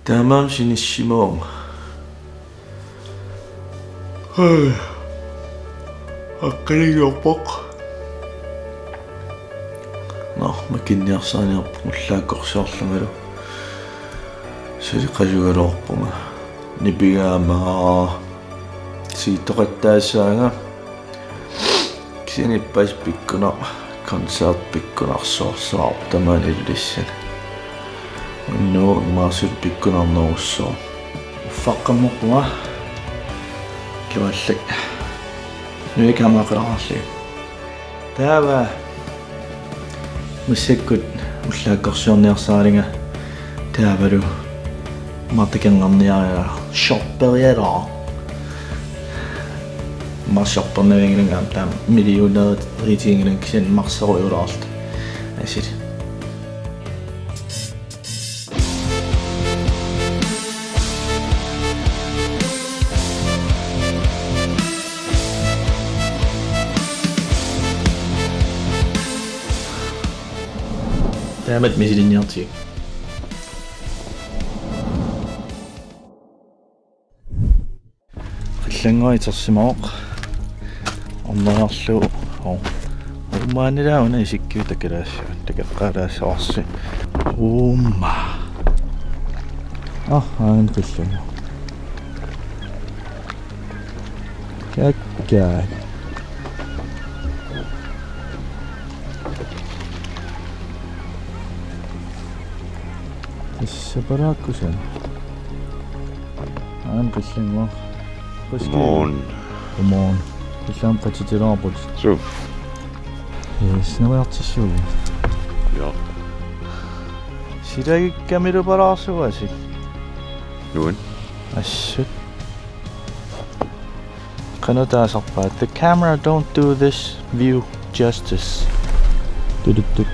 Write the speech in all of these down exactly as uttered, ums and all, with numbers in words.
Taamaammat sinissimavunga. Aqqaneq-iorpoq. Nå, makinniarsaaniarpunga ullaakkorsiorlumalu. Suli qasugaluarpunga. Nipigaama. Siitoqattaassaanga. Kisianni ippassaq pikkunar-, koncert pikkunarsuarsuarpoq tamaani Ilulissani. Unnugu immaqa pikkunarnerussaaq. Uffaqqammerpunga. Illuallak. Nuikamaqalaarli. Taava massakkut ullaakkorsiorniarsaralinga taavalu martakangarniaria shopperialaa. Mar shoppernavianngilanga taama millioneritiginngilanga kisianni marserujulaarluta. Asili. Taamatut misilinniartigik. Qillanngua itersimavoq. Orneriarlugu. Oo. Uumaannilauna isikkiu takalaassavat. Takeqqaalaassavarsi. Uuma. Ah, aana qillanngua. Kakkaak. Tassa paraakkusan. Aana qillanngua. Quski. Godmorgen. Godmorgen. Illam qatitilaarput. Suu. Yes, nuiartissuugut. Ja. Silagikkamilu palaarsuasi. Nuan. Assut. Qanoq taasarpaat? The camera don't do this view justice. Tuduttut.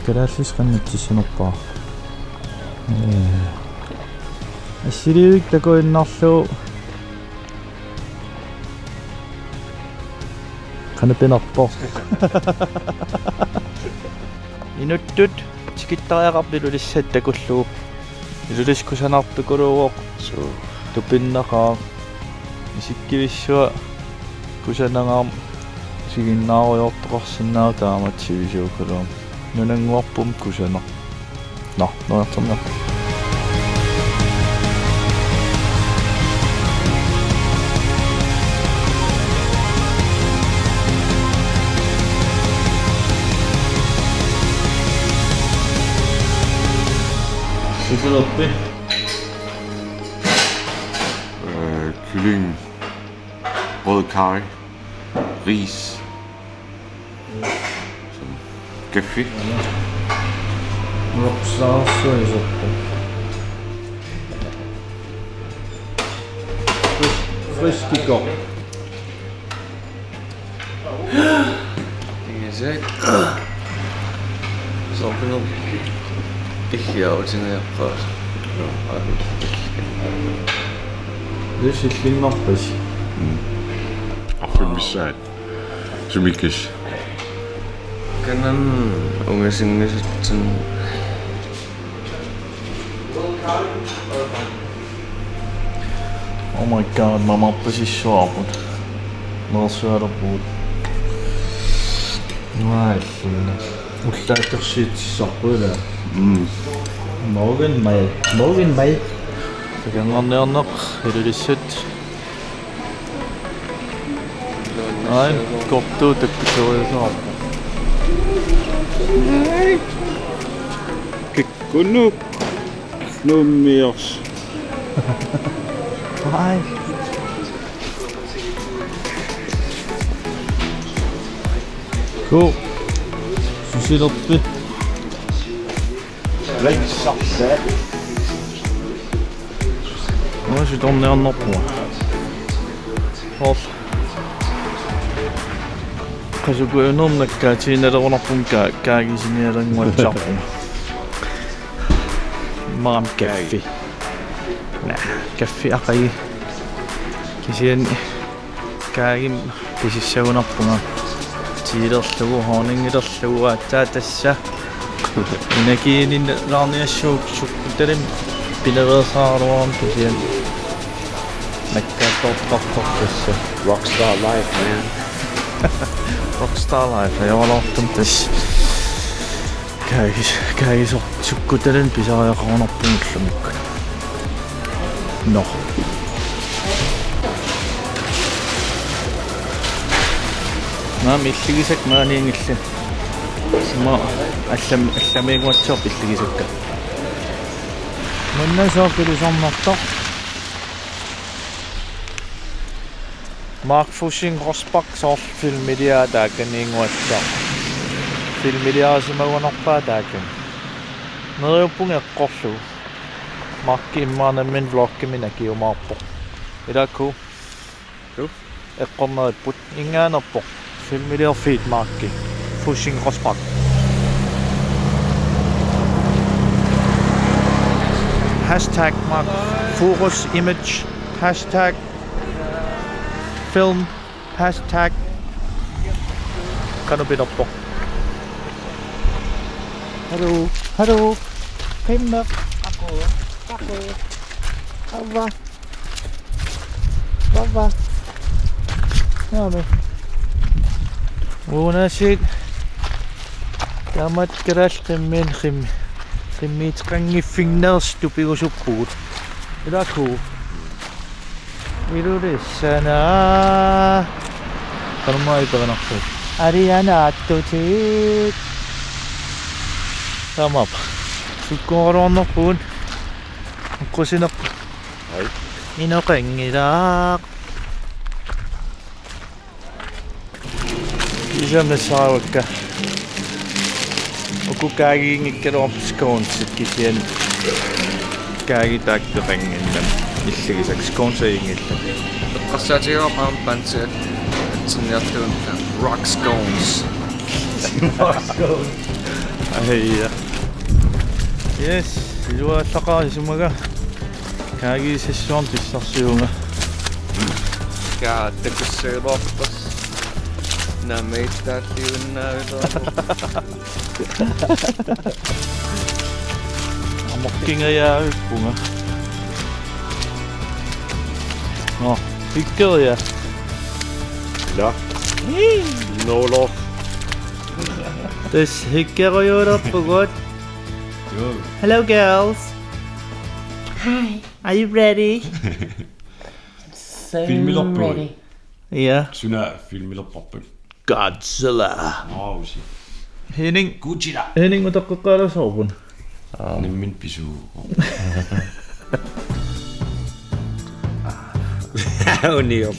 Kalaallisut qanoq natsissanerpaat? Ee. Assiliivik takuinnarlugu. Qanoq pinerpoq? Inuttut tikittariaqarpoq Ilulissat takullugu. Ilulissat kusanartukuluuvoq. Suu. Tupinnaqaaq. Isikkivissuaq kusanangaarmat isiginnaarujoortoqarsinnaavoq taamatut sivisuugaluarlunga. Nunannguarput kusanaq. Nå, nuiartorniarpoq. Sisalerpi. Øh, kylling, rød karry, ris, kaffe. Roksaarsuisorpoq. Friskikor. Ingasak. Soorlu illiarutingajaqqaas. Aa. Illit illinnarpasi. Mm. Arfineq-missaat. Sumiikkasi? Kanan ungasinngisatsin. Oh my god, mamarpasissuarput. Nersualerpugut. Nuaallunga. Ullaakkorsiutissarput ilaa. Mm. Morgenmad. Morgenmad. Takangarniarneq Ilulissat. Ai, kortuut takkutoriusaarput. Kikkunnuk. Nuummiorsi. Ai. Ko. Susilerpi. Leksarsaat. Uanga sitorniarnerpunga. Hol. Qasukujunermik nakkaatiginerulerpunga ka-, kaagisinialernguatsiarpunga. Maam kaffi. Naa, kaffi aqagu. Kisianni kaagimma pisissagunarpunga. Tiilerlugu, honningilerlugu, aatsaat tassa. Inakiininnaarniassuuvoq sukkutalimmi. Pinereersaaraluarami kisianni nakkaattortartortassa. Rockstar life, man. Rockstar life, ajoraluartumik tassa. Kaagis-, kaagisor-, sukkutalerneq pisariaqarunarpoq ullumikkut. Nå. Naamik, illigisakka maaniinngillat. Sima allam-, allamiinnguatsiarput illigisakka. Manna soorlu ilisarnartoq. Mark Fussing Rosbach soorlu filmiliaa taakaniinnguatsiaq. Filmiliarisimagunarpaa taakani. Neriuppunga eqqorlugu. Mark immaqa nammineq vloggimi nakiumaarpoq. Ilakku. Ju. Eqqorneripput, inngaanerpoq. Filmiliorfiit Marki. Fussing Rosbach. Hashtag Mark Furos image. Hashtag film. Hashtag. Qanoq pilerpoq? Hallo. Hallo. Qimmeq. Qaqu. Qaqu. Avva. Vavva. Naamik. Uunasiit. Taamatut kalaallit qimmiin qim-, qimmiiteqanngiffinneersut tupigusuppugut. Ilakku. Ilulissana. Qanormaa iperinarput. Alianaattut. Taamaappoq. Sukkooraluarnerpugut. Uqqusinerpoq. Ai. Inoqanngilaq. Isam nassaavakka. Uku kaagiinngikkaluarput sconesit kisianni. Kaagi taakku peqannginnami. Illigisakka scones ajunngillat. Eqqarsaatigaarput aamma pansi atserniartuunta. Rock scones. Rock scones. Aja. Yes, iluaallaqaaq isumaga. Kaagiisassuarnik pissarsiuvunga. Kaa, takussagaluarpasi. Naamik, taalliunnaavila. Amortingajaavippunga. Nå, hyggeria. Ila. Nolo. Tassa hyggerujuulerpugut. Joo. Hello, girls. Hi. Are you ready? So filmilerpugut. Ready. Ja. Suna filmilerparput? Godzilla. Aa, usi. Henning. Godzilla. Henning, utaqqeqqaalaassavarput? Aap. Nammineq pisuuvoq. Unior.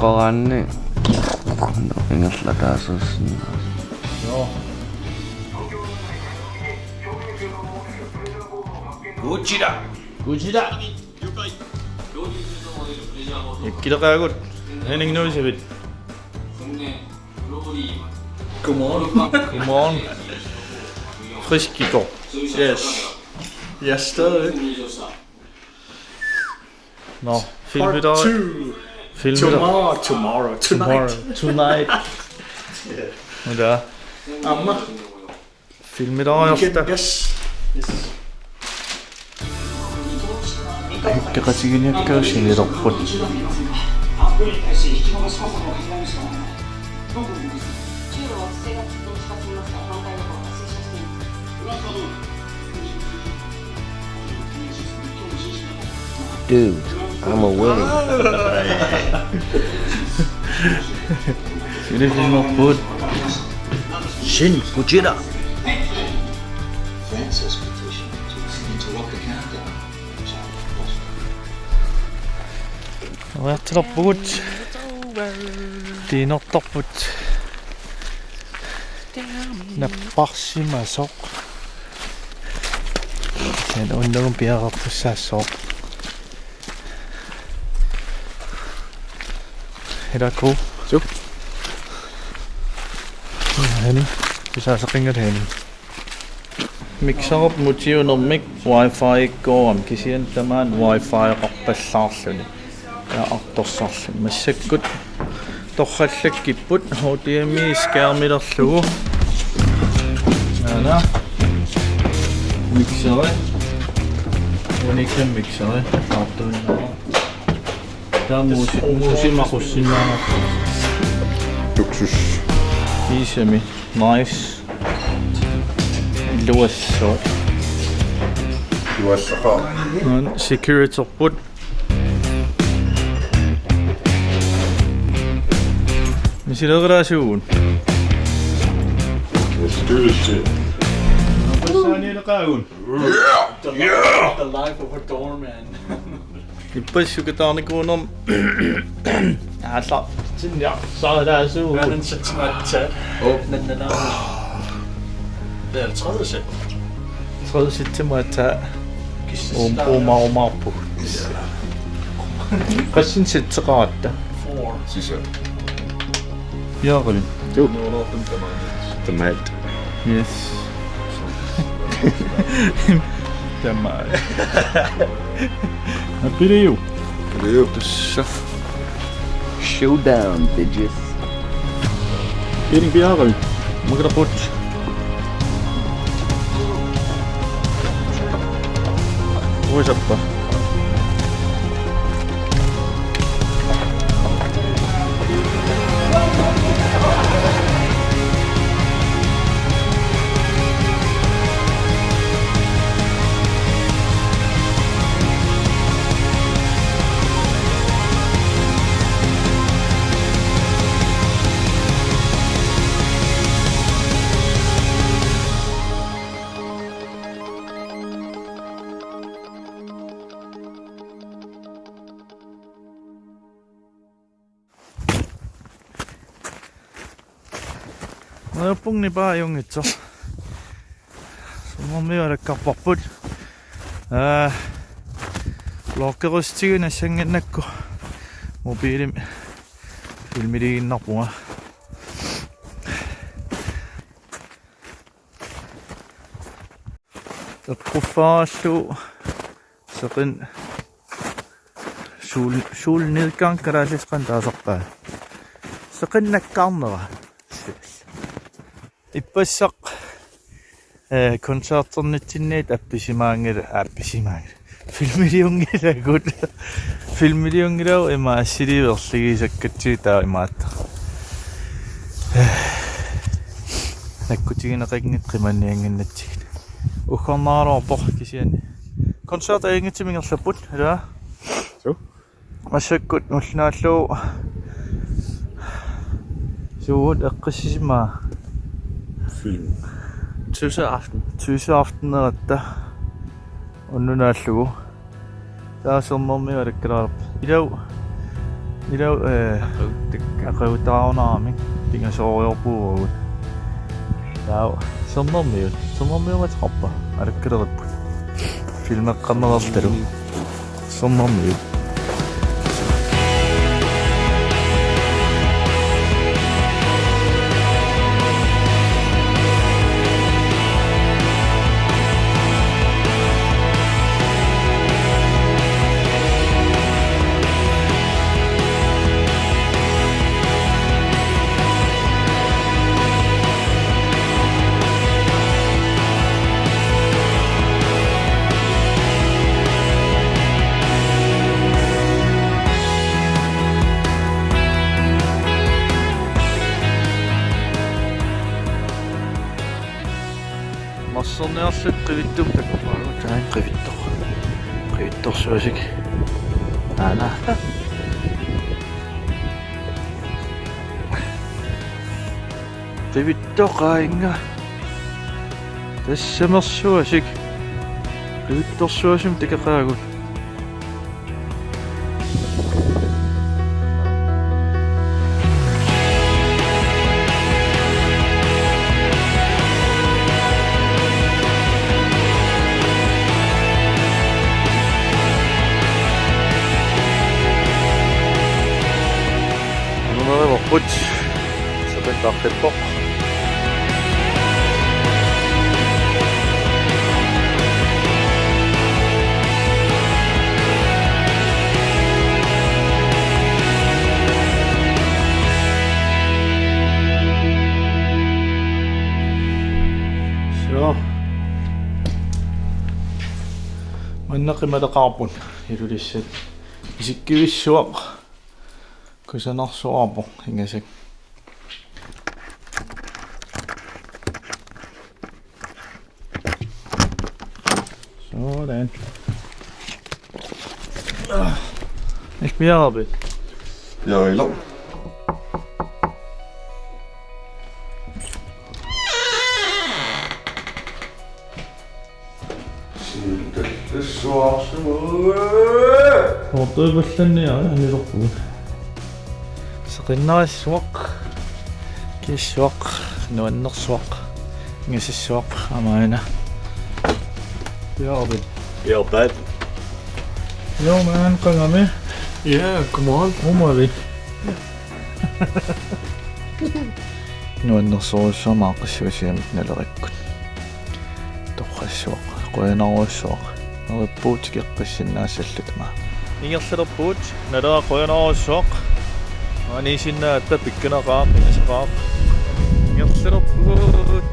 Qoranni. Ingerlataasuussinnaavoq. Joo. Godzilla. Godzilla. Ikkileqaagut. Henning, nuisivit? Godmorgen. Godmorgen. Frisk i går. Yes. Yes, stadigvæk. Nå, filmit. Part two. Filmit. Tomorrow, tomorrow, tonight. Tomorrow, tonight. Ja. Hvad der? Amma. Filmit. Weekend, yes. Yes. Hyggeqatiginiakkagut sinilerput. Dude, I'm away. Sini filmerput? Shin Godzilla. Oriartulerpugut. Tiinortarput. Napparsimasoq. Sen unnugun piareertussaassaaq. Ilakku. Su. Henning. Pisaaseqinngilaq Henning. Mixerip mutiunermik wifi ikkoorami kisianni tamaani wifi eqarpallaarluni. Ja, artorsarluni. Massakkut torrallakkipput H D M I skærmilerlugu. Aana. Mixeri. Unikkan mixeri. Aartuinnaa. Taava muusi-, muusimaqussinnaanersoq. Luksus. Iisami. Nice. Luassooq. Luassaqaaq. Nuan securitorput. Misileeraasugut. Let's do this shit. Passaanialeqaagut. Yeah! The life, yeah! The life of a doorman. Ippassaq sukataarnikuunermi aallartinniarsarilaassuugut. Uangan satsimaatsa. Oh. Nannanaa. Det er tredje sæt. Tredje sæt til mig at tage. Kissas-, um, um, um, um. Qassinneq seteqaratta? Four. Sisap. Piareerpit? Joo. Tamaat. Yes. Tamaat. Appirio. Appirio. Tassa. Showdown, bitches. Eating piareerpit? Makalaqqut. Uisappa. Neriuppunga nipaa ajunngitsoq. Sermermiut alakkarparput. Aa, vloggerissutigut nassannginnakku mobilimi filmiliiginnarpunga. Eqquffaarallugu seqin-, sol-, solnedgang kalaallisut qanoq taasarpaat. Seqinnakkaarnera. Ippassaq, eh, koncerternitsinniit appisimaanngilaq, appisimaanngilaq. Filmiliunngilagut. Filmiliunngilagut ima assiliiverligisakkatsigit taava imaattoq. Nakkutigineqanngitsoq qimanniannginnatsigit. Uggornaraluarpoq kisianni. Koncerti ajunngitsumik ingerlapput, ilaa? Suu. Massakkut nullernaallugu suut eqqissisimapput. Film. Tøseaften. Tøseafteneratta. Unnunaallugu. Taava sermermiut alakkalaarput. Ilaa, ilaa, eh, aqagutakka. Aqagutaarunaramik pingasoriorpugut. Taava sermermiut. Sermermiut ateqarpa? Alakkaleripput. Filmeqqammerartalu. Sermermiut. Marsorniarluta qivittumik takuarpaagut, taanna qivittoq. Qivittorsuasik. Aana. Qivittoq aajuna. Tassamersuasik. Qivittorsuasumik takoqaagut. Nunarivut. Seqinneq tarrippoq. Suu. Inneqimaleqaarput Ilulissat. Isikkivissuaq. Kusanarsuarpoq ingasak. Sådan. Ikke mere, Arvid. Ja, i lov. Soortuipallanniarit anilerpugut. Seqinnarissuaq, kiissuaq, nuannersuaq, ingasissuaq, aamma aana. Jaabi. Jaabi. Jo, man, qangami. Ja, godmorgen. Umavi. Nuannersorujussuaq aaqqissuussigamik Nalerikkut. Torrassuaq, qujanarujussuaq. Neriuppugut tikeqqissinnaassalluta aamma. Ingerlalerpugut, Naleraq qujanarujussuaq. Aaniisinnaagatta pikkunaqaaq, ingasaqaaq. Ingerlalerpugut.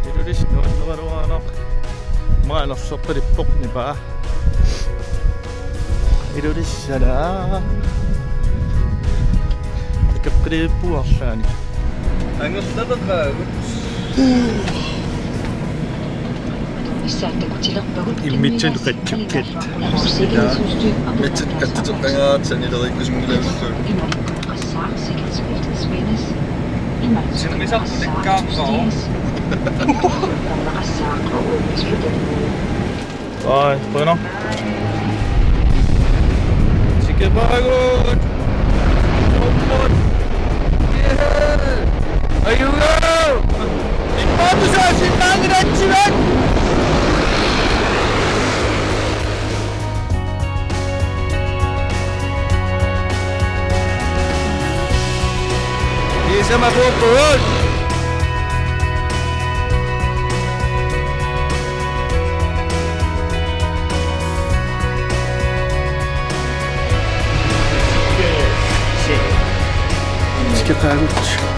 Ilulissat nuanneraluarpoq. Aamma anerlerpalippoq nipaa. Ilulissat. Akeqqilivippugut arlaannik. Angerlateqaagut. Immitsinnut qatsukkat. Immitsinnut qatsuteqqagaat sanilereikkusunngilagut. Simmisarnikkaarnera. Ej, bueno. Sikkerpaagut! Ajuga! Ippaatusaa sinnaanngilaatsivat! Isama puuppugut! Sikkerpaagut.